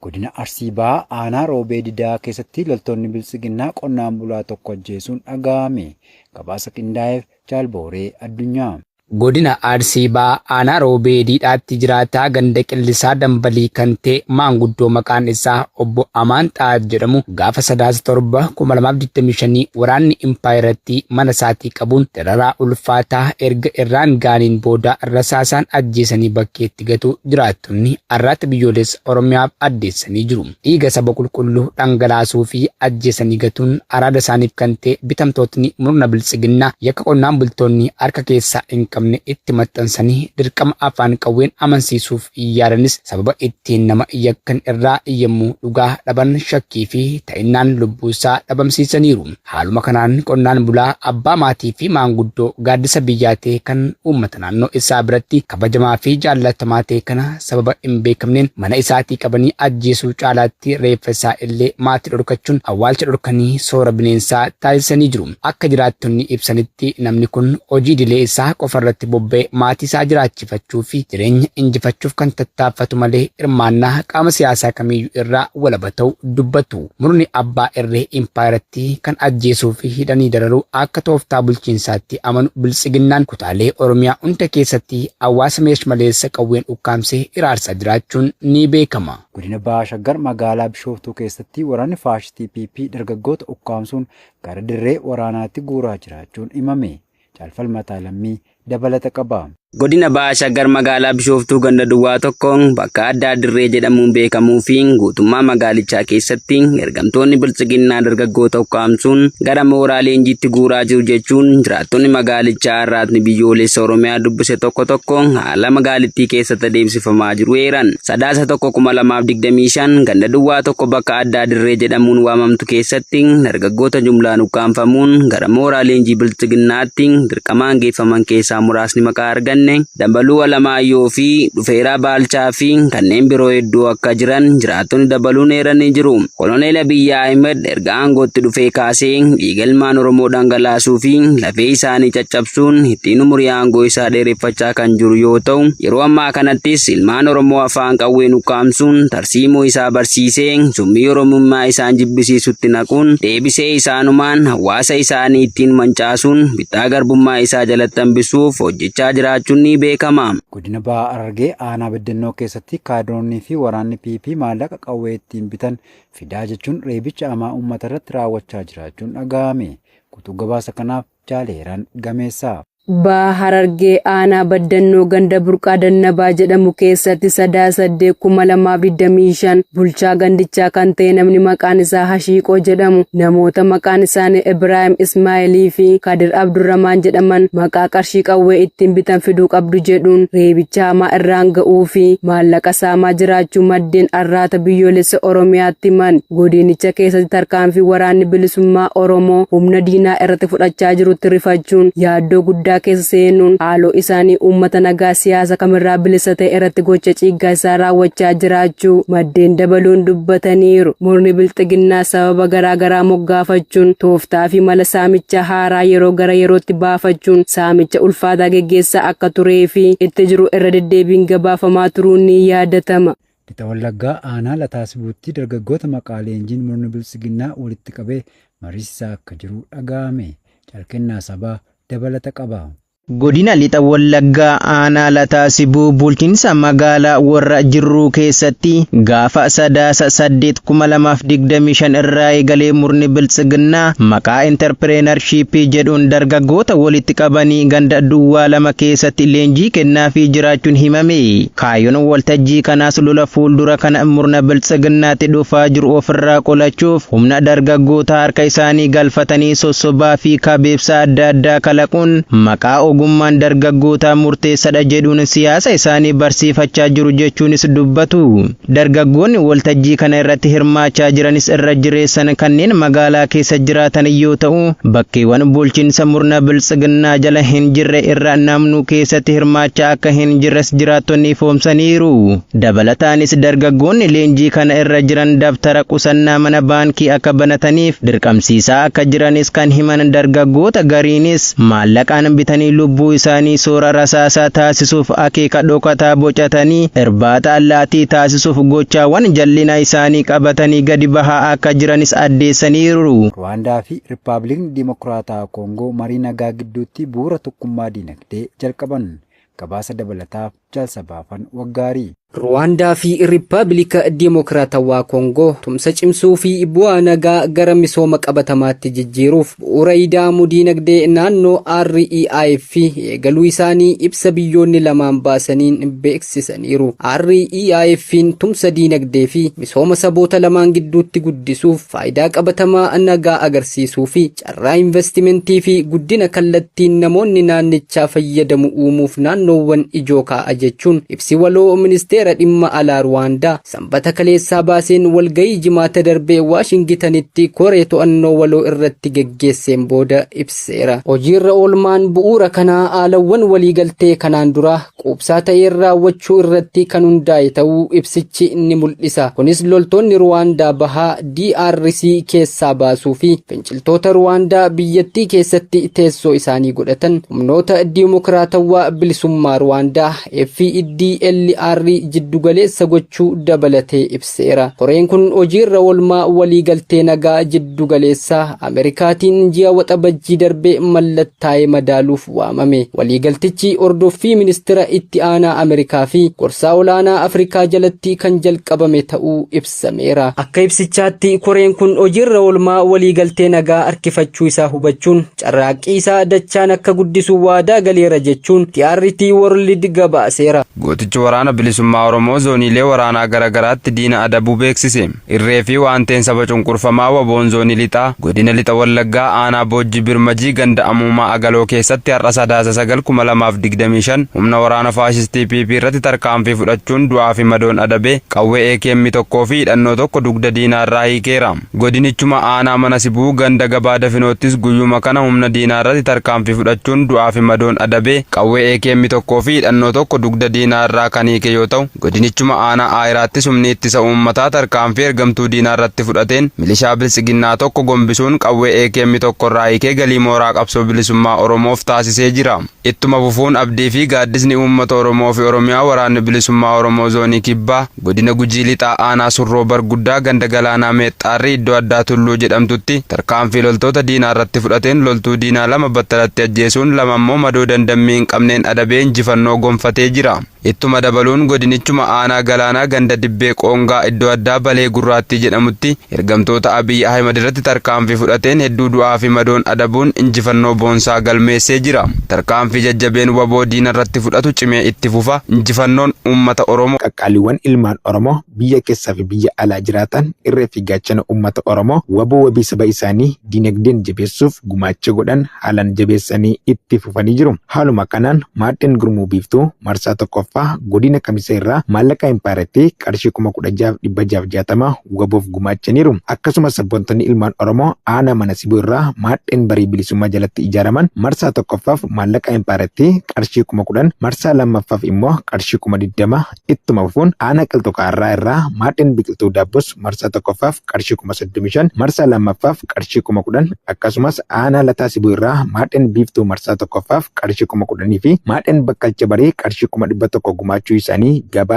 Godina Arsii Bahaa aanaa Roobee Didaa keessatti loltoonni Biltsiginnaa qonnaan bulaa tokko ajjeesuun dhaga'ame. Gabaasa qindaa'eef Jaalbooree Addunyaa. Godina Arsii Bahaa aanaa Roobee Diidhaatti jiraataa ganda Qillisaa Dambalii kan ta'e maanguddoo maqaan isaa obbo Amaan Xaayat jedhamu gaafa Sadaasa 7, 2025 waraanni Impaayerattii mana isaatii qabuun dararaa ulfaataa erga irraan gaaniin booda rasaasaan ajjeesanii bakkeetti gatu jiraattonni Arraata Biyyoolessa Oromiyaaf addeessanii jiru. Dhiiga saba qulqulluu dhangalaasuu fi ajjeesanii gatuun araada isaaniif kan ta'e bitamtootni murna Biltsiginnaa yakka qonnaan bultoonni harka keessaa hin qabne itti maxxansanii dirqama afaan qawween amansiisuuf yaadanis sababa ittiin nama yakkan irraa yommuu dhugaa dhaban shakkii fi ta'innaan lubbuu isaa dhabamsiisaniiru. Haaluma kanaan qonnaan bulaa abbaa maatii fi maanguddoo gaaddisa biyyaa ta'e kan uummata naannoo isaa biratti kabajamaa fi jaallatamaa ta'e kana sababa hin beekamneen mana isaatii qabanii ajjeesuu caalaatti reeffa isaa illee maatii dhorkachuun awwaalcha dhorkanii soora bineensaa taasisanii jiru. Akka jiraattonni ibsanitti namni kun hojii idilee isaa qofa irratti bobba'ee maatii isaa jiraachifachuu fi jireenya injifachuuf kan tattaaffatu malee hirmaannaa qaama siyaasaa kamiyyuu irraa walaba ta'uu dubbatu. Murni abbaa irree impaayerattii kan ajjeesuu fi hidhanii dararuu akka tooftaa bulchiinsaatti amanu Biltsiginnaan kutaalee Oromiyaa hunda keessatti hawaasa meesh-maleessa qawween ukkaamsee hiraarsaa jiraachuun ni beekama. Godina Baha Shaggar magaalaa Bishooftuu keessatti waraanni faashistii PP dargaggoota ukkaamsuun gara dirree waraanaatti guuraa jiraachuun himame. Caalfalmataa Lammii dabalata qaba. Godina Baha Shaggar magaalaa Bishooftuu ganda duwwaa tokko bakka addaa Dirree jedhamuun beekamuu fi guutummaa magaalichaa keessatti ergamtoonni Biltsiginnaa dargaggoota ukkaamsuun gara mooraa leenjiitti guuraa jiru jechuun jiraattonni magaalichaa Arraatni Biyyoolessa Oromiyaa dubbise tokko tokko haala magaalittii keessatti adeemsifamaa jiru eeran. Sadaasa 1, 2025 ganda duwwaa tokko bakka addaa Dirree jedhamuun waamamtu keessatti dargaggoota jumlaan ukkaamfamuun gara mooraa leenjii Biltsiginnaatti dirqamaan geeffaman keessaa muraasni maqaa arganne Dambaluu Alamaayyoo fi Dhufeeraa Baalchaa fi kanneen biroo hedduu akka jiran jiraattonni dabaluun eeranii jiru. Koloneel Abiyyi Ahmed erga aangootti dhufee kaasee dhiiga ilmaan Oromoo dhangalaasuu fi lafee isaanii caccabsuun ittiin umurii aangoo isaa dheereffachaa kan jiru yoo ta'u, yeroo ammaa kanattis ilmaan Oromoo afaan qawween ukkaamsuun tarsiimoo isaa barsiisee summii Oromummaa isaan jibbisiisutti naquun deebisee isaanumaan hawaasa isaanii ittiin mancaasuun bittaa garbummaa isaa jalatti hambisuuf hojjechaa jiraachuun ni beekama. Godina Baha Harargee aanaa Beddennoo keessatti kaadiroonnii fi waraanni PP maallaqa qawwee ittiin bitan fidaa jechuun reebicha hamaa uummata irratti raawwachaa jiraachuun dhaga'ame. Guutuu gabaasa kanaaf Jaaleeraan Gameessaa. Baha Harargee aanaa Baddannoo ganda Burqaa Dannabaa jedhamu keessatti Sadaasa 8, 2025 bulchaa gandichaa kan ta'e namni maqaan isaa Hashiiqoo jedhamu namoota maqaan isaanii Ibraahim Ismaa'ilii fi Kadir Abdurramaan jedhaman maqaa qarshii qawwee ittiin bitan fiduu qabdu jedhuun reebicha hamaa irraan ga'uu fi maallaqa saamaa jiraachuu maddeen Arraata Biyyoolessa Oromiyaatti himan. Godinicha keessatti tarkaanfii waraanni bilisummaa Oromoo humna diinaa irratti fudhachaa jirutti rifachuun yaaddoo guddaa keessa seenuun haaloo isaanii uummata nagaa siyaasa kamirraa bilisa ta'e irratti gocha ciiggaa isaa raawwachaa jiraachuu maddeen dabaluun dubbataniiru. Murni Bilxiginnaa sababa garaa garaa moggaafachuun tooftaa fi mala saamicha haaraa yeroo gara yerootti baafachuun saamicha ulfaataa geggeessaa akka turee fi itti jiru irra deddeebiin gabaafamaa turuun ni yaadatama. Lixa Wallaggaa aanaa Lataa Sibuutti dargaggoota maqaa leenjiin murni Biltsiginnaa walitti qabee mariisisaa akka jiru dhaga'ame. Calkennaa Sabaa dabalata qaba. Godina Lixa Wallaggaa aanaa Lataa Sibuu bulchiinsa magaalaa Warra Jirruu keessatti gaafa Sadaasa 8, 2025 irraa eegalee murni Biltsiginnaa maqaa intarpireenarshiippii jedhuun dargaggoota walitti qabanii ganda duwwaa 2 keessatti leenjii kennaafii jiraachuun himame. Kaayyoon waltajjii kanaas lola fuuldura kana murna Biltsiginnaatti dhufaa jiru ofirraa qolachuuf humna dargaggoota harka isaanii galfatanii sossobaa fi kabeebsa adda addaa kalaquun maqaa ogummaan dargaggootaa murteessadha jedhuun siyaasa isaanii barsiifachaa jiru jechuunis dubbatu. Dargaggoonni waltajjii kana irratti hirmaachaa jiranis irra jireessan kanneen magaalaa keessa jiraatan yoo ta'u, bakkeewwan bulchiinsa murna Biltsiginnaa jala hin jirre irra namnu keessatti hirmaachaa akka hin jirres jiraattonni ifoomsaniiru. Dabalataanis dargaggoonni leenjii kana irra jiran dabtara qusannaa mana baankii akka banataniif dirqamsiisaa akka jiranis kan himan dargaggoota gariinis maallaqaan bitanii lubbuu isaanii soora rasaasaa taasisuuf akeeka dhokataa bocatanii irbaata allaattii taasisuuf gochaawwan jallina isaanii qabatanii gadi bahaa akka jiranis addeessaniiru. Ruwaandaa fi Riippaabilikni Dimokiraataa Koongoo marii nagaa gidduutti bu'uura tokkummaa dinagdee jalqaban. Gabaasa dabalataaf Jaalsabaafan Waggaarii. Ruwaandaa fi Riippaabilika Dimokiraatawaa Koongoo tumsa cimsuu fi bu'aa nagaa gara misooma qabatamaatti jijjiiruuf bu'uura ida'amuu diinagdee naannoo REIF eegaluu isaanii ibsa biyyoonni lamaan baasaniin beeksisaniiru. REIF'n tumsa diinagdee fi misooma saboota lamaan gidduutti guddisuuf, faayidaa qabatamaa nagaa agarsiisuu fi carraa investimentii fi guddina kallattiin namoonni naannichaa fayyadamu uumuuf naannoowwan ijoo kaa'a jechuun ibsi waloo Ministeera Dhimma Alaa Ruwaandaa Sanbata kaleessaa baaseen walgahii Jimaata darbee Waashingitanitti koree to'annoo waloo irratti geggeesseen booda ibseera. Hojiirra oolmaan bu'uura kanaa haalawwan waliigaltee kanaan dura quubsaa ta'een raawwachuu irratti kan hundaa'e ta'uu ibsichi ni mul'isa. Kunis loltoonni Ruwaandaa bahaa DRC keessaa baasuu fi finciltoota Ruwaandaa biyyattii keessatti teessoo isaanii godhatan humnoota Diimokiraatawaa Bilisummaa Ruwaandaa FDLR jiddugaleessa gochuu dabalatee ibseera. Koreen kun hojiirra oolmaa waliigaltee nagaa jiddugaleessaa Ameerikaatiin ji'a Waxabajjii darbee mallattaa'ee madaaluuf waamame. Waliigaltichi hordoffii ministeera itti aanaa Ameerikaa fi gorsaa olaanaa Afrikaa jalatti kan jalqabame ta'uu ibsameera. Akka ibsichaatti, koreen kun hojiirra oolmaa waliigaltee nagaa harkifachuu isaa hubachuun carraaqqii isaa dachaan akka guddisu waadaa galeera jechuun TRT World gabaaseera. Gootichi Waraana Bilisummaa Oromoo zooniilee waraanaa garaagaraatti diina adabuu beeksise. Irree fi waanteen saba cunqurfamaa WBOn zoonii lixaa, godina Lixa Wallaggaa, aanaa Boojji Birmajii, ganda Amuumaa Agaloo keessatti har'a Sadaasa 9, 2025 humna waraana faashistii PP irratti tarkaanfii fudhachuun du'aa fi madoon adabee qawwee AKM tokkoo fi hidhannoo tokko dugda diinaa irraa hiikeera. Godinichuma aanaa Mana Sibuu, ganda Gabaa Dafinoottis guyyuma kana humna diinaa irratti tarkaanfii fudhachuun du'aa fi madoon adabee qawwee AKM tokkoo fi hidhannoo tokko dugda diinaa irraa kan hiike yoo ta'u, godinichuma aanaa Aayiraattis humni ittisa uummataa tarkaanfii ergamtuu diinaa irratti fudhateen milishaa Biltsiginnaa tokko gombisuun qawwee AKM tokko irraa hiikee galii mooraa qabsoo bilisummaa Oromoof taasisee jira. Ittuma fufuun abdii fi gaaddisni uummata Oromoo fi Oromiyaa Waraanni Bilisummaa Oromoo zoonii Kibbaa, godina Gujii Lixaa, aanaa Surroo Barguddaa, ganda Galaanaa Meexxaarrii, iddoo addaa Tulluu jedhamtutti tarkaanfii loltoota diinaa irratti fudhateen loltuu diinaa lama battalatti ajjeesuun lama immoo madoo dandammii hin qabneen adabee injifannoo gonfatee jira. Ittuma dabaluun godinichuma aanaa Galaanaa, ganda Dibbee Qoongaa, iddoo addaa Balee Gurraattii jedhamutti ergamtoota Abiy Ahimad irratti tarkaanfii fudhateen hedduu du'aa fi madoon adabuun injifannoo boonsaa galmeessee jira. Tarkaanfii jajjabeen WBO diina irratti fudhatu cimee itti fufa. Injifannoon uummata Oromoo. Qaqqaaliiwwan ilmaan Oromoo biyya keessaa fi biyya alaa jiraatan, irree fi gaachana uummata Oromoo WBO wabii saba isaanii dinagdeen jabeessuuf gumaacha godhan haalaan jabeessanii itti fufanii jiru. Haaluma kanaan maadheen Gurmuu Biiftuu marsaa tokkoffaa godina Kamisee irraa maallaqa impaayerattii qarshii 16,660 WBOf gumaachaniiru. Akkasumas sabboontonni ilmaan Oromoo aanaa Mana Sibuu irraa maadheen Barii Bilisummaa jalatti ijaaraman marsaa tokkoffaaf maallaqa impaayerattii qarshii 10,000, marsaa lammaffaaf immoo qarshii 20,000. Ittuma fufuun aanaa Qilxukaarraa irraa maadheen Biqiltuu Daabbos marsaa tokkoffaaf qarshii 35,000, marsaa lammaffaaf qarshii 10,000, akkasumas aanaa Lataa Sibuu irraa maadheen Biiftuu marsaa tokkoffaaf qarshii 10,000 fi maadheen Bakkalcha Barii qarshii 100,000 gumaachuu isaanii gabaa.